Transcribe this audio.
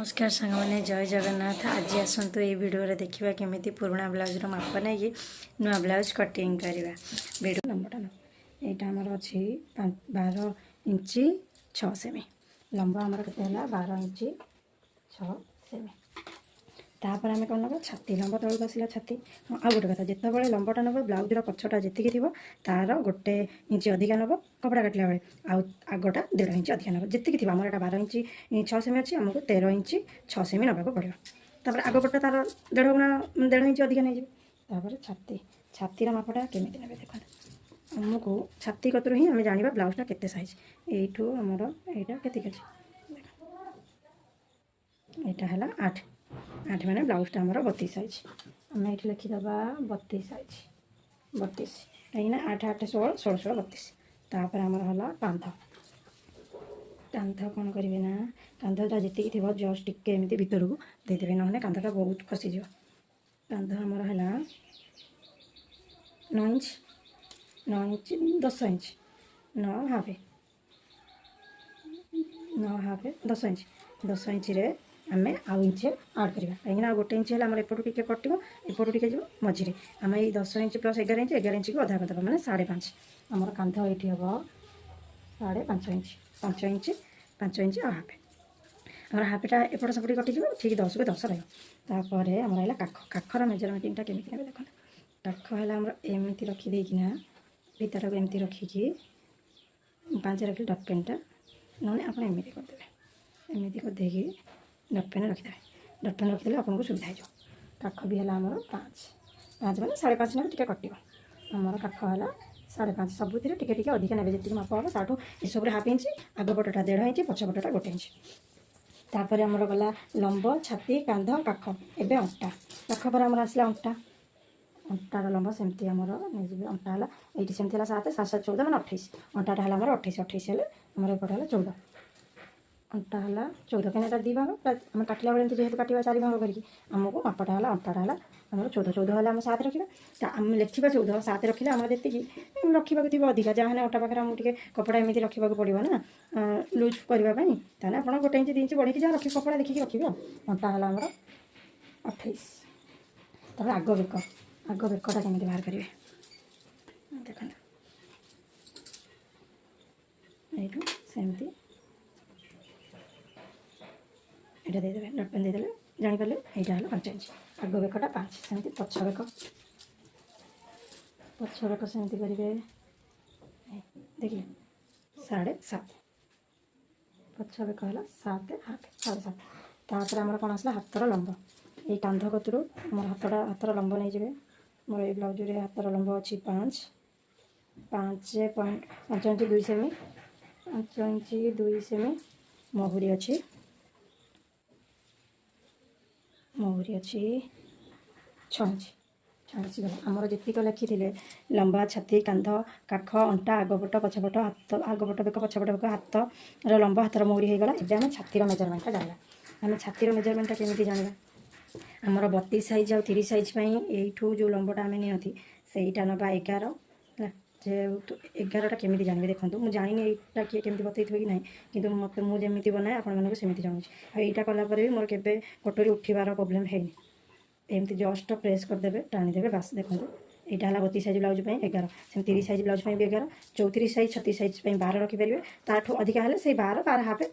ନମସ୍କାର ସାଙ୍ଗମାନେ, ଜୟ ଜଗନ୍ନାଥ। ଆଜି ଆସନ୍ତୁ ଏଇ ଭିଡ଼ିଓରେ ଦେଖିବା କେମିତି ପୁରୁଣା ବ୍ଲାଉଜର ମାପ ନେଇକି ନୂଆ ବ୍ଲାଉଜ କଟିଂ କରିବା। ଭିଡ଼ିଓ ଲମ୍ବଟା ନେବ। ଏଇଟା ଆମର ଅଛି 12 ଇଞ୍ଚ 6 ସେମି। ଲମ୍ବ ଆମର କେତେ ହେଲା? 12 ଇଞ୍ଚ 6 ସେମି। ତାପରେ ଆମେ କ'ଣ ନେବା? ଛାତି ଲମ୍ବ। ତଳକୁ ଆସିଲା ଛାତି। ହଁ, ଆଉ ଗୋଟେ କଥା, ଯେତେବେଳେ ଲମ୍ବଟା ନେବ, ବ୍ଲାଉଜର ପଛଟା ଯେତିକି ଥିବ ତାର 1 ଇଞ୍ଚ ଅଧିକା ନେବ କପଡ଼ା କାଟିଲା ବେଳେ, ଆଉ ଆଗଟା 1.5 ଇଞ୍ଚ ଅଧିକା ନେବ। ଯେତିକି ଥିବ, ଆମର ଏଇଟା 12 ଇଞ୍ଚ 6 ସେମି ଅଛି, ଆମକୁ 13 ଇଞ୍ଚ 6 ସେମି ନେବାକୁ ପଡ଼ିବ। ତାପରେ ଆଗ ପଟଟା ତାର ଦେଢ଼ ଗୁଣା, 1.5 ଇଞ୍ଚ ଅଧିକା ନେଇଯିବେ। ତାପରେ ଛାତି। ଛାତିର ମାପଟା କେମିତି ନେବେ ଦେଖନ୍ତୁ। ଆମକୁ ଛାତି କତରୁ ହିଁ ଆମେ ଜାଣିବା ବ୍ଲାଉଜଟା କେତେ ସାଇଜ୍। ଏଇଠୁ ଆମର ଏଇଟା କେତିକି ଅଛି ଦେଖ। ଏଇଟା ହେଲା 8। 8 ମାନେ ବ୍ଲାଉଜଟା ଆମର 32 ସାଇଜ୍। ଆମେ ଏଇଠି ଲେଖିଦେବା 32 ସାଇଜ୍, 32, କାହିଁକିନା 8 8 16, 16 16 32। ତାପରେ ଆମର ହେଲା କାନ୍ଧ। କାନ୍ଧ କ'ଣ କରିବେ ନା, କାନ୍ଧଟା ଯେତିକି ଥିବ ଜଷ୍ଟ ଟିକେ ଏମିତି ଭିତରକୁ ଦେଇଦେବେ, ନହେଲେ କାନ୍ଧଟା ବହୁତ ଖସିଯିବ। କାନ୍ଧ ଆମର ହେଲା 9 inch, 9 inch, 10 inch, 9 half, 9 half, 10 inch. 10 ଇଞ୍ଚରେ ଆମେ ଆଉ ଇଞ୍ଚେ ଆଡ଼୍ କରିବା, କାହିଁକିନା ଆଉ 1 ଇଞ୍ଚ ହେଲେ ଆମର ଏପଟୁ ଟିକେ କଟିବ, ଏପଟୁ ଟିକେ ଯିବ ମଝିରେ। ଆମେ ଏଇ 10 ଇଞ୍ଚ ପ୍ଲସ୍ 11 ଇଞ୍ଚ, 11 ଇଞ୍ଚକୁ ଅଧା କରିଦେବା, ମାନେ 5.5। ଆମର କାନ୍ଧ ଏଇଠି ହେବ 5.5 ଇଞ୍ଚ, 5 ଇଞ୍ଚ, 5 ଇଞ୍ଚ ଆଉ ହାଫ୍। ଆମର ହାଫ୍ଟା ଏପଟ ସେପଟ କଟିଯିବ, ଠିକ୍ 10କୁ 10 ରହିବ। ତାପରେ ଆମର ହେଲା କାଖ। କାଖର ମେଜରମେଣ୍ଟିଂଟା କେମିତି ନେବେ ଦେଖନ୍ତୁ। କାଖ ହେଲା ଆମର ଏମିତି ରଖିଦେଇକିନା, ଫିତାଟାକୁ ଏମିତି ରଖିକି 5 ରଖିଲେ ଡଟ୍ ପେନ୍ଟା, ନହେଲେ ଆପଣ ଏମିତି କରିଦେବେ। ଏମିତି କରିଦେଇକି ଡଟ୍ ପେନ୍ ରଖିଦେବେ। ଡଟ୍ ପେନ୍ ରଖିଦେଲେ ଆପଣଙ୍କୁ ସୁବିଧା ହେଇଯିବ। କାଖ ବି ହେଲା ଆମର 5, 5 ମାନେ 5.5 ନେବେ, ଟିକେ କଟିବ। ଆମର କାଖ ହେଲା 5.5। ସବୁଥିରେ ଟିକେ ଟିକେ ଅଧିକା ନେବେ, ଯେତିକି ମାପ ହେବ ତାଠୁ। ଏସବୁରେ ହାଫ୍ ଇଞ୍ଚ, ଆଗ ପଟଟା 1.5 ଇଞ୍ଚ, ପଛ ପଟଟା 1 ଇଞ୍ଚ। ତାପରେ ଆମର ଗଲା ଲମ୍ବ, ଛାତି, କାନ୍ଧ, କାଖ। ଏବେ ଅଣ୍ଟା। କାଖ ପରେ ଆମର ଆସିଲା ଅଣ୍ଟା। ଅଣ୍ଟାର ଲମ୍ବ ସେମିତି ଆମର ନେଇଯିବେ। ଅଣ୍ଟା ହେଲା ଏଇଠି ସେମିତି ହେଲା 7, 7 7 14, ମାନେ 28। ଅଣ୍ଟାଟା ହେଲା ଆମର 28। 28 ହେଲେ ଆମର ଏପଟେ ହେଲା 14। ଅଣ୍ଟା ହେଲା 14, କାହିଁକିନା ଏଇଟା ଦୁଇ ଭାଗ ଆମେ କାଟିଲା ବେଳେ ଏମିତି ଯେହେତୁ କାଟିବା ଚାରି ଭାଗ କରିକି, ଆମକୁ ମାପଟା ହେଲା, ଅଣ୍ଟାଟା ହେଲା ଆମର 14। 14 ହେଲେ ଆମେ 7 ରଖିବା। ତ ଆମେ ଲେଖିବା 14, 7 ରଖିଲେ ଆମର ଯେତିକି ରଖିବାକୁ ଥିବ ଅଧିକା, ଯାହା ହେଲେ ଅଣ୍ଟା ପାଖରେ ଆମକୁ ଟିକେ କପଡ଼ା ଏମିତି ରଖିବାକୁ ପଡ଼ିବ ନା ଲୁଜ୍ କରିବା ପାଇଁ। ତାହେଲେ ଆପଣ 1 ଇଞ୍ଚ 2 ଇଞ୍ଚ ବଢ଼େଇକି ଯାହା ରଖିବେ, କପଡ଼ା ଦେଖିକି ରଖିବେ। ଆଉ ଅଣ୍ଟା ହେଲା ଆମର 28। ତାପରେ ଆଗ ବେକ। ଆଗ ବେକଟା କେମିତି ବାହାର କରିବେ ଦେଖନ୍ତୁ। ଏଇଠୁ ସେମିତି ଏଇଟା ଦେଇଦେବେ, ଡଟ୍ ପେନ୍ ଦେଇଦେଲେ ଜାଣିପାରିଲେ ଏଇଟା ହେଲା 5 ଇଞ୍ଚ। ଆଗ ବେକଟା 5। ସେମିତି ପଛ ବେକ। ପଛ ବେକ ସେମିତି କରିବେ। ଦେଖିଲେ, 7.5। ପଛ ବେକ ହେଲା 7 ହାଫ୍, 7.5। ତାପରେ ଆମର କ'ଣ ଆସିଲା? ହାତର ଲମ୍ବ। ଏଇ କାନ୍ଧ କତରୁ ଆମର ହାତଟା, ହାତର ଲମ୍ବ ନେଇଯିବେ। ମୋର ଏଇ ବ୍ଲାଉଜରେ ହାତର ଲମ୍ବ ଅଛି 5, 5 ପଏଣ୍ଟ 5 ଇଞ୍ଚ 2 ସେମି, 5 ଇଞ୍ଚ 2 ସେମି। ମହୁରି ଅଛି, ମହୁରି ଅଛି 6 ଇଞ୍ଚ। 6 ଇଞ୍ଚ ଗଲା। ଆମର ଯେତିକ ଲେଖିଥିଲେ, ଲମ୍ବା, ଛାତି, କାନ୍ଧ, କାଖ, ଅଣ୍ଟା, ଆଗପଟ, ପଛପଟ, ହାତ, ଆଗପଟ ବେକ, ପଛପଟ ବେକ, ହାତର ଲମ୍ବ, ହାତର ମହୁରି ହେଇଗଲା। ଏବେ ଆମେ ଛାତିର ମେଜରମେଣ୍ଟଟା ଜାଣିବା। ଆମେ ଛାତିର ମେଜରମେଣ୍ଟଟା କେମିତି ଜାଣିବା? ଆମର 32 ସାଇଜ୍ ଆଉ 30 ସାଇଜ୍ ପାଇଁ ଏଇଠୁ ଯେଉଁ ଲମ୍ବଟା ଆମେ ନିଅନ୍ତି, ସେଇଟା ନେବା 11 ହେଲା। ଯେହେତୁ 11ଟା କେମିତି ଜାଣିବେ ଦେଖନ୍ତୁ। ମୁଁ ଜାଣିନି ଏଇଟା କିଏ କେମିତି ବତେଇଥିବ କି ନାହିଁ, କିନ୍ତୁ ମୋତେ ମୁଁ ଯେମିତି ବନାଏ ଆପଣମାନଙ୍କୁ ସେମିତି ଜଣାଉଛି। ଆଉ ଏଇଟା କଲା ପରେ ବି ମୋର କେବେ କଟୋରୀ ଉଠିବାର ପ୍ରୋବ୍ଲେମ୍ ହେଇନି। ଏମିତି ଜଷ୍ଟ ପ୍ରେସ୍ କରିଦେବେ, ଟାଣିଦେବେ, ବାସ୍। ଦେଖନ୍ତୁ, ଏଇଟା ହେଲା 32 ସାଇଜ୍ ବ୍ଲାଉଜ୍ ପାଇଁ 11। ସେମିତି 30 ସାଇଜ୍ ବ୍ଲାଉଜ୍ ପାଇଁ ବି 11। 34 ସାଇଜ୍, 36 ସାଇଜ୍ ପାଇଁ 12 ରଖିପାରିବେ। ତାଠୁ ଅଧିକା ହେଲେ ସେଇ 12, 12 ହାଫ୍।